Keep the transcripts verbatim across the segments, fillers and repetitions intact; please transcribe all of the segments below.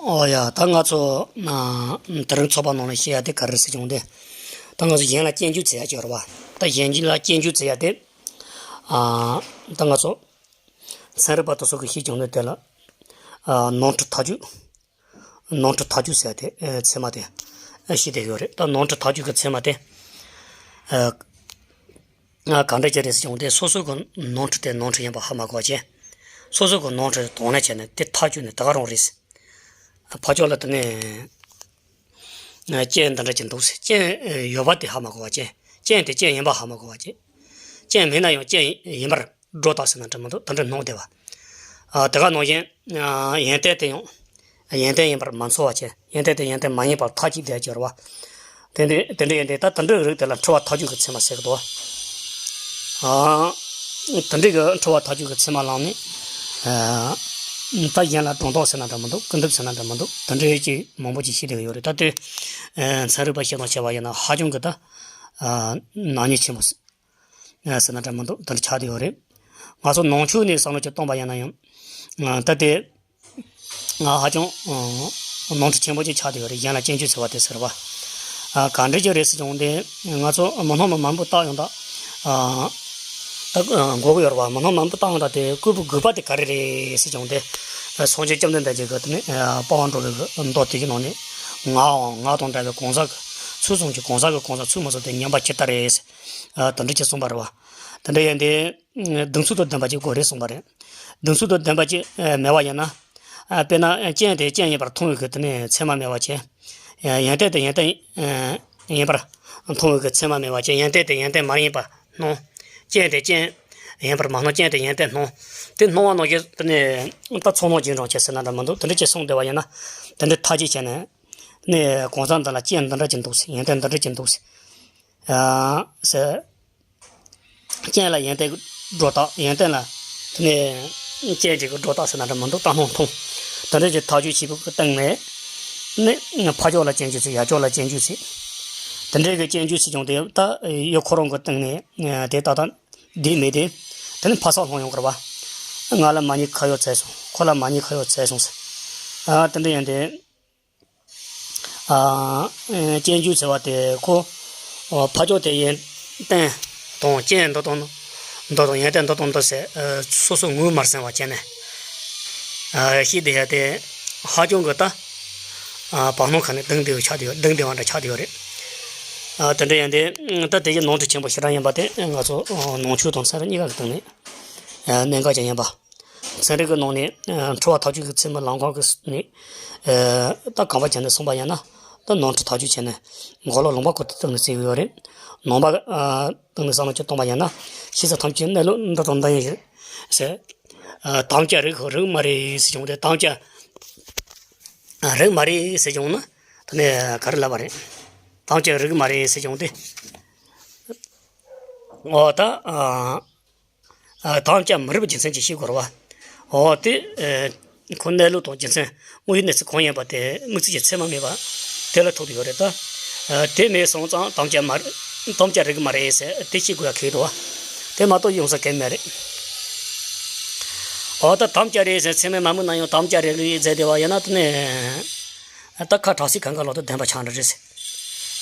ཨོ་ཡ། ད་ང་ཚོ་ཨ་དེ་རིང་ཚོགས་པ་ནང་ལ་བཤད་ཡ་དེ་ག་རེ་ཟེར་བྱུང་སྟེ། ད་ང་ཚོ་གཞན་ལ་སྐྱོན་བརྗོད་བྱེད་ཡ་ཅིག་ཡོད་རེད་བ། ད་གཞན་ལ་སྐྱོན་བརྗོད་བྱེད་ཡ་དེ། ཨ་ད་ང་ཚོ་ཚན་རིག་པ་དེ་ཚོ་གིས་བཤད་བྱུང་ནས་དེ་ལ་ཨ་ནོར་འཁྲུལ་ཐག་གཅོད། ནོར་འཁྲུལ་ཐག་གཅོད་ཟེར་ཡ་དེ་ཨ་ཚད་མ་དེ་ཨ་བཤད་བསྡད་ཡོད་རེད། ད་ནོར་འཁྲུལ་ཐག་གཅོད་ཀྱི་ཚད་མ་དེ་ཨ་ང་གང་འདྲ་ཅིག་རེད་ཟེར་བྱུང་སྟེ། སོ་སོ་གི་ནོར་འཁྲུལ་དེ་ནོར་འཁྲུལ་ཡིན་པ་ཧ་མ་གོ་བ་བྱས། སོ་སོ་གི་ནོར་འཁྲུལ་དོགས་ནས་བྱས་ནས་དེ་ཐག་གཅོད་ནས་ད་ག་རང་རེད། ཕར་ཕྱོགས་ལ་དེ་ནས་རྐྱེན་འདི་འདྲ་ཅིག་འདུག་ཟེར། རྐྱེན་ཡོད་པ་དེ་ཧ་མ་གོ་བ་བྱས། རྐྱེན་དེ་རྐྱེན་ཡིན་པ་ཧ་མ་གོ་བ་བྱས། རྐྱེན་མིན་ན་ཡང་རྐྱེན་ཡིན་པར་སྒྲོ་བཏགས་ཟེར་ན་འདྲ་མི་འདུག་དེ་འདྲ་སྣང་བསྡད་པ། ཨ་དེ་ག་ནང་བཞིན་ཡོན་ཏན་དེ་ཡང་ཡོན་ཏན་ཡིན་པར་མ་འཚོ་བ་བྱས། ཡོན་ཏན་དེ་ཡོན་ཏན་མ་ཡིན་པར་ཐག་གཅོད་བསྡད་ཀྱི་ཡོད་རེད་བ། དེ་འདྲ་དེ་འདྲ་ཡིན་དུས། ད་དེ་འདྲའི་རིགས་དེ་ལ་འཁྲུལ་བ་ཐག་གཅོད་ཀྱི་ཚད་མ་ཟེར་གི་འདུག་ཨ་དེ་འདྲའི་གི་འཁྲུལ་བ་ཐག་གཅོད་ཀྱི་ཚད་མ་བླངས་ནས། ཨ་ད་གཞན་ལ་སྒྲོ་འདོགས་ཟེར་ན་འདྲ་མི་འདུག་སྐུར་འདེབས་ཟེར་ན་འདྲ་མི་འདུག་དེ་འདྲའི་ཅིག་མང་པོ་ཅིག་བཤད་བསྡད་ཀྱི་ཡོད་རེད། ད་དེ་ཨ་ཚན་རིག་པ་ཤེས་སྟངས་བྱས་པ་ཡིན་ན་ཧ་ཅང་གི་ད་ཨ་ནག་ཉེས་ཆེན་པོ་ཟེར་ན་འདྲ་མི་འདུག་དེ་འདྲ་ཆགས་བསྡད་ཡོད་རེད། ང་ཚོ་ནང་ཆོས་ནས་བསམ་བློ་ཅིག་བཏང་པ་ཡིན་ན་ཡང་། ཨ་ད་དེ་ང་ཧ་ཅང་ཨ་ནོར་འཁྲུལ་ཆེན་པོ་ཅིག་ཆགས་བསྡད་ཡོད་རེད། གཞན་ལ་སྐྱོན་བརྗོད་ཟེར་བ་དེ་ཟེར་བ། ཨ་ག་འདྲ་ཅིག་རེད་ཟེར་བྱུང་སྟེ། ང་ཚོ་མི་སྣ་མང་པོ་བཏགས་ཡོང་ད། ཨ་ད་ཨ་གོ་གི་ཡོད་རེད་བ། མི་སྣ་མང་པོ་བཏགས་ཡོང་ད། དེ་བཀོད་པའི་དགོས་པ་དེ་ག་རེ་རེད་ཟེར་བྱུང་སྟེ། ཨ་སངས་རྒྱས་བཅོམ་ལྡན་འདས་ཀྱིས་གི་དེ་ནས་ཨ་དཔའ་བ་འགྲོ་བའི་གི་མདོ་དེ་གི་ནང་ནས། ངའང་ངག་དང་འདྲ་བའི་གང་ཟག་གི་ཚུལ་བཟུང་གི། གང་ཟག་གི་གང་ཟག་ཚུལ་མི་བཟུང་སྟེ། ཉན་པ་ཇི་ལྟར་རེད་ཟེར། ཨ་དེ་འདྲ་ཅིག་གསུངས་པ་རེད་བ། དེ་འདྲ་ཡིན་དུས། གདེང་ཚོད་དང་ལྡན་པ་ཅིག་དགོས་རེད་གསུངས་པ་རེད། གདེང་ཚོད་དང་ལྡན་པ་ཅིག་ཨ་མེད་པ་ཡིན་ན། ཨ་དཔེར་ན་རྐྱེན་དེ་རྐྱེན་ཡིན་པར་མཐོང་བའི་གི་དེ་ནས་ཚད་མ་མེད་པ་བྱས། ཡོན་ཏན་དེ་ཡོན་ཏན་ཨ་ཡིན་པར་མཐོང་བའི་གི་ཚད་མ་མེད་པ་བྱས། ཡོན་ཏན་དེ་ཡོན་ཏན་མ་ཡིན་པར་སྣང་། རྐྱེན་དེ་རྐྱེན་ཡིན་པར་མ་སྣང་། རྐྱེན་དེ་ཡོན་ཏན་སྣང་། དེ་སྣང་བ་ནང་བཞིན་དེ་ནས་ད་ཚོགས་སྣང་རྗེས་འབྲང་བྱས་ཟེར་ན་འདྲ་མི་འདུག་དེ་འདྲ་ཅིག་གསུངས་བསྡད་པ་ཡིན་ན། དེ་འདྲ་ཐག་གཅོད་བྱས་ནས། ནས་གང་ཟག་འདི་ལ་རྐྱེན་འདི་འདྲ་ཅིག་འདུག་ཟེར། ཡོན་ཏན་འདི་འདྲ་ཅིག་འདུག་ཟེར། ཨ་ཟེར། རྐྱེན་ལ་ཡོན་ཏན་སྒྲོ་བཏགས། ཡོན་ཏན་ལ་དེ་ནས་རྐྱེན་གཅིག་གི་སྒྲོ་བཏགས་ཟེར་ན་འདྲ་མི་འདུག་ལྟ་སྣང་མཐོང་། དེ་འདྲ་ཅིག་ཐག་གཅོད་བྱེད་པའི་སྟེང་ནས། ནི་ཕར་ཕྱོགས་ལ་སྐྱོན་བརྗོད་ཚིག་ཡར་ཕྱོགས་ལ་སྐྱོན་བརྗོད་ཚིག་དེ་འདྲའི་གི་སྐྱོན་བརྗོད་ཚིག་ཀྱང་དེ་ད་ཡོད་ཁོ་རང་གི་སྟེང་ནས་དེ་ད་ལྟ་བསྡད་མེད་དེ། དེ་ནི་ཕ་སག་ལྷུང་ཡོང་གི་རེད་བ། ང་ལ་མ་ཉེས་ཁ་གཡོག་བྱས་སོང་། ཁོ་ལ་མ་ཉེས་ཁ་གཡོག་བྱས་སོང་ཟེར། ཨ་དེ་འདྲ་ཡིན་དེ། ཨ་སྐྱོན་བརྗོད་ཟེར་བ་དེ་ཁོ། ཨ་ཕ་ཕྱོགས་དེ་ཡོན་ཏན་དང་རྐྱེན་འདི་དང་འདི་དང་ཡོན་ཏན་འདི་དང་འདི་ཟེར། ཨ་སོ་སོ་ངོས་མར་ཟིན་པ་བྱས་ནས། ཨ་ཤེས་བསྡད་ཡ་དེ་ཧ་ཅང་གི་ད། ཨ་བར་སྣང་ཁ་ནས་གདེང་བསྡད་ཡོད་ཆགས་བསྡད་ཡོད། གདེང་བསྡད་པ་འདྲ་ཆགས་བསྡད་ཡོད་རེད། ཨ་དེ་འདྲ་ཡིན་དེ། ད་དེ་གི་ནོར་འཁྲུལ་ཆེན་པོ་ཞེ་དྲག་ཡིན་པ་དེ་ང་ཚོ་ནང་ཆོས་དང་ཚན་རིག་གཉིས་ཀ་གི་སྟེང་ནས་གནད་འགག་ཅིག་ཡིན་པ། ཚན་རིག་གི་ནང་ནས་ཨ་འཁྲུལ་བ་ཐག་གཅོད་ཀྱི་ཚད་མའི་ལམ་ཁ་གི་ནས། ཨ་ད་གོམ་པ་བྱས་ནས་གསུངས་པ་ཡིན་ན། ད་ནོར་འཁྲུལ་ཐག་གཅོད་བྱས་ནས་འགོག་ལུགས་ལུང་པ་ཁོ་ཐག་ནས་བརྩི་གི་ཡོད་རེད། ནང་པ་ཨ་སྟེང་ནས་བསམ་བློ་ཅིག་གཏོང་པ་ཡིན་ན། ཤེས་བྱ་ཐམས་ཅད་གནས་ལུགས་འདི་དང་འདི་ཡིན་ཞེས་ཟེར། ཨ་དམ་བཅའ་རིག་རིག་མ་རེད་ཟེར་བྱུང་སྟེ། དམ་བཅའ་ཨ་རིག་མ་རེད་ཟེར་བྱུང་ན་དེ་ནས་ག་རེ་ལབ་པ་རེད། དམ་བཅའ་རིག་མ་རེད་ཟེར་བྱུང་སྟེ། འོ་ད་ཨ། ཨ་དམ་བཅའ་མ་རིག་པའི་རྒྱུ་མཚན་ཅིག་ཤེས་དགོས་རེད་བ། འོ་དེ་ཨ་ཁོ་གནས་ལུགས་དང་རྒྱུ་མཚན་དངོས་ཡོད་གནས་ཚུལ་གང་ཡིན་པ་དེ་དམིགས་བརྩེ་གྱི་ཚད་མ་མེད་པ་དེ་ལ་ཐུག་གི་ཡོད་རེད་ད། ཨ་དེ་མེད་སོང་ཙང་དམ་བཅའ་མ་རེད། དམ་བཅའ་རིག་མ་རེད་ཟེར་དེ་ཤེས་དགོས་ཡ་གལ་འདུག་བ། དེ་མ་གཏོགས་ཡོང་ས་གལ་མེད་རེད། འོ་ད་དམ་བཅའ་རེད་ཟེར་ཚད་མས་མ་དམིགས་ན་ཡང་དམ་བཅའ་རེད་ལུགས་ཡིན་ཟེར་བསྡད་པ་ཡིན་ན། དེ་ནས་ད་ཁ་གྲགས་སའི་གང་ག་ལོག་ཏུ་བདེན་པ་ཆགས་འདྲ་རེད་ཟེར།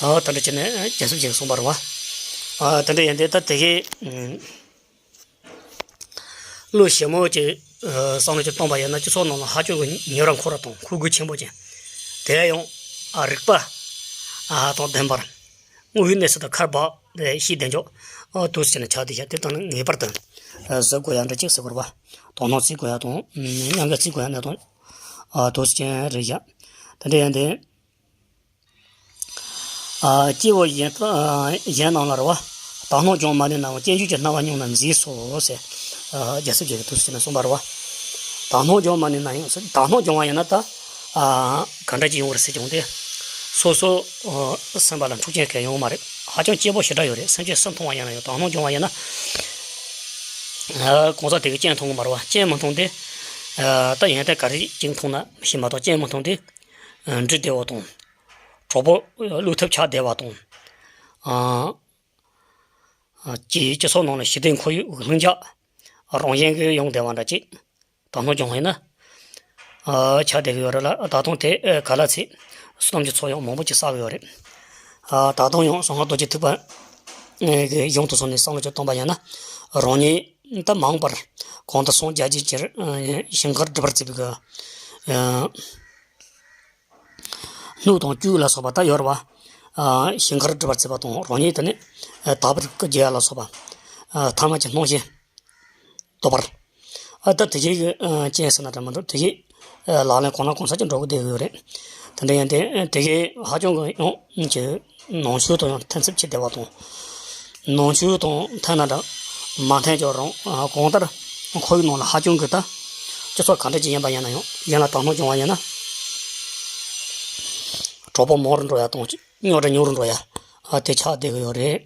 འོ་དེ་འདྲ་བྱས་ནས་རྒྱལ་སྲས་ཀྱིས་གསུངས་པ་རེད་བ། འོ་དེ་འདྲ་ཡིན་དུས་ད་དེ་གའི། བློ་ཞིབ་མོ་ཅིག་ཨ་བསམ་བློ་ཅིག་གཏོང་པ་ཡིན་ན། སྤྱི་ཚོགས་ནང་ལ་ཧ་ཅང་གི་ཉེ་རབས་ཁོ་རང་དང་ཁུར་དགོས་ཆེན་པོ་ཅན། དེ་ཡང་ཨ་རིག་པ་ཨ་དང་ལྡན་པར། དངོས་ཡོད་གནས་ཚུལ་དང་ཁར་བབས་ཏེ་ཤེས་བདེ་འཇོག་ཨ་འདུག་སེ་བྱས་ནས་ཆགས་བསྡད་ཤག་དེ་ལྟར་ན་ངེས་པར་དུ་ཨ་གཟབ་དགོས་ཡ་འདྲ་ཅིག་ཟེར་དགོས་རེད་བ། དོ་སྣང་བྱེད་དགོས་ཡ་དང་། ཨ་མཉམ་འགུལ་བྱེད་དགོས་ཡ་ནི་དང་། ཨ་འདུག་སེ་བྱས་རེད་ཤག་དེ་འདྲ་ཡིན་དུས། ཨ་སྐྱེ་བོ་གཞན་ཨ་གཞན་རྣམས་ལ་རེད་བ། དག་སྣང་སྦྱོང་མ་ནུས་ནའང་། སྐྱེ་འཇིག་གི་སྣང་བ་མྱོང་ན་མཛེས་སོ་ཟེར། ཨ་རྒྱལ་སྲས་ཀྱིས་འདུག་སེ་བྱས་ནས་གསུངས་པ་རེད་བ། དག་སྣང་སྦྱོང་མ་ནུས་ན་ཡང་ཟེར། དག་སྣང་སྦྱོང་བ་ཡིན་ན་ད་ཨ་ག་འདྲ་ཅིག་ཡོང་བ་རེད་ཟེར་བྱུང་སྟེ། སོ་སོ་ཨ་སེམས་པ་ལ་འཁྲུག་རྐྱེན་གང་ཡང་ཡོང་མ་རེད། ཧ་ཅང་སྐྱིད་པོ་ཞེ་དྲག་ཡོད་རེད། སེམས་ཅན་སུ་མཐོང་བ་ཡིན་ན་ཡང་དག་སྣང་སྦྱོང་བ་ཡིན་ན། ཨ་གང་ཟག་དེ་གི་རྐྱེན་མཐོང་གི་མ་རེད་བ། རྐྱེན་མི་མཐོང་སྟེ། ཨ་ད་ཡོན་ཏན་ག་རེ་ཅིག་མཐོང་ན་ཤེས་མ་གཏོགས། རྐྱེན་མི་མཐོང་སྟེ། ཨ་འདྲེ་བདེ་བ་དང་། གྲོགས་པོ་བློས་ཐུབ་ཆགས་བསྡད་པ་དང་། ཨ་ཅིག་སྤྱི་ཚོགས་ནང་ལ་ཞི་བདེ་ཁོར་ཡུག་ལྷིང་འཇགས་རང་བཞིན་གྱིས་ཡོང་བསྡད་པ་འདྲ་ཅིག་དག་སྣང་སྦྱོང་བ་ཡིན་ན། ཆགས་བསྡད་ཀྱི་ཡོད་རེད་ལ། ད་དུང་དེ་ག་ལ་ཚིག་གཏམ་གྱི་ཚོགས་ཡང་མང་པོ་ཅིག་བསགས་ཡོད་རེད། ད་དུང་ཡང་གསང་སྔགས་རྡོ་རྗེ་ཐེག་པ་གི་གཞུང་དུ་སོང་ནས་བསམ་བློ་ཅིག་བཏང་པ་ཡིན་ན། རང་ཉིད་ད་མ་འོངས་པར་གང་དུ་སངས་རྒྱས་ཀྱི་ཕྱིར་ཞིང་ཁར་སྒྲུབ་པར་བྱེད་པའི་གི་སྣོད་དང་བཅུད་ལ་སོགས་པ་ད་ཡོད་རེད་བ། ཞིང་ཁར་སྒྲུབ་པར་བྱེད་པ་དང་རང་ཉིད་དེ་ནི་དག་པའི་སྐུ་རྒྱུ་ལ་སོགས་པ་ཐ་མལ་གྱི་སྣང་ཞེན་དོར་བར། ཨ་ད་དེ་གའི་གི་རྐྱེན་ཟེར་ན་འདྲ་མི་འདུག་དེ་གའི་ལག་ལེན་གང་ལ་གང་འཚམ་ཅིག་འགྲོ་གི་བསྡད་ཡོད་རེད། དེ་འདྲ་ཡིན་དེ་དེ་གའི་ཧ་ཅང་གི་ཡང་གི་ནང་ཆོས་དང་ཡང་མཐུན་ཚབས་ཆེ་བསྡད་པ་དང་། ནང་ཆོས་དང་མཐུན་ན་འདྲ་མ་མཐུན་ཀྱང་རུང་གང་ལྟར་ཁོར་ཡུག་ནང་ལ་ཧ་ཅང་གི་ད་སྤྱི་ཚོགས་ག་འདྲ་ཅིག་ཡིན་པ་ཡིན་ན་ཡང་གཞན་ལ་དག་སྣང་བྱུང་བ་ཡིན་ན་གྲོགས་པོ་མང་རུ་འགྲོ་ཡ་དང་རྙོག་དྲ་ཉུང་རུ་འགྲོ་ཡ་དེ་ཆགས་བསྡད་གི་ཡོད་རེད།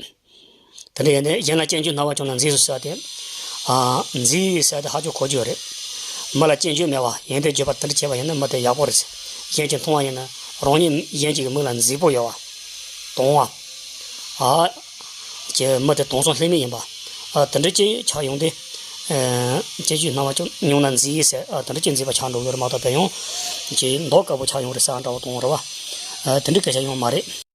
དེ་འདྲ་ཡིན་ནའི་གཞན་ལ་སྐྱོན་བརྗོད་སྣང་བ་བྱུང་ན་མཛེས་སོ་ཟེར་ཏེ། མཛེས་ཟེར་ཏེ་ཧ་ཅང་གོ་རྒྱུ་རེད། མི་ལ་སྐྱོན་བརྗོད་མེད་པ་ཡོན་ཏན་བརྗོད་པ་དེ་འདྲ་བྱས་པ་ཡིན་ན་མི་དེ་ཡག་པོ་རེད། གཞན་གྱིས་མཐོང་བ་ཡིན་ན་རང་ཉིད་གཞན་གྱི་མིག་ལ་མཛེས་པོ་ཡོད་པ། དྭངས་པ། ཀྱི་མི་དེ་དྭངས་སང་ལྷད་མེད་ཡིན་པ། དེ་འདྲ་ཅིག་ཆགས་ཡོང་དུས། སྐྱོན་བརྗོད་སྣང་བ་ཅུང་ཉུང་ན་མཛེས་ཟེར་དེ་འདྲ་ཅིག་མཛེས་པ་ཆགས་འགྲོ་གི་རེད་མ་གཏོགས་པའི་ཡང་། ཀྱི་མདོག་དཀར་པོ་ཆགས་ཡོང་རེད་ཟེར་འདྲ་བོ་གཏོང་རེད་བ། དེ་འདྲ་སྐད་ཆ་ཡོང་མ་རེད།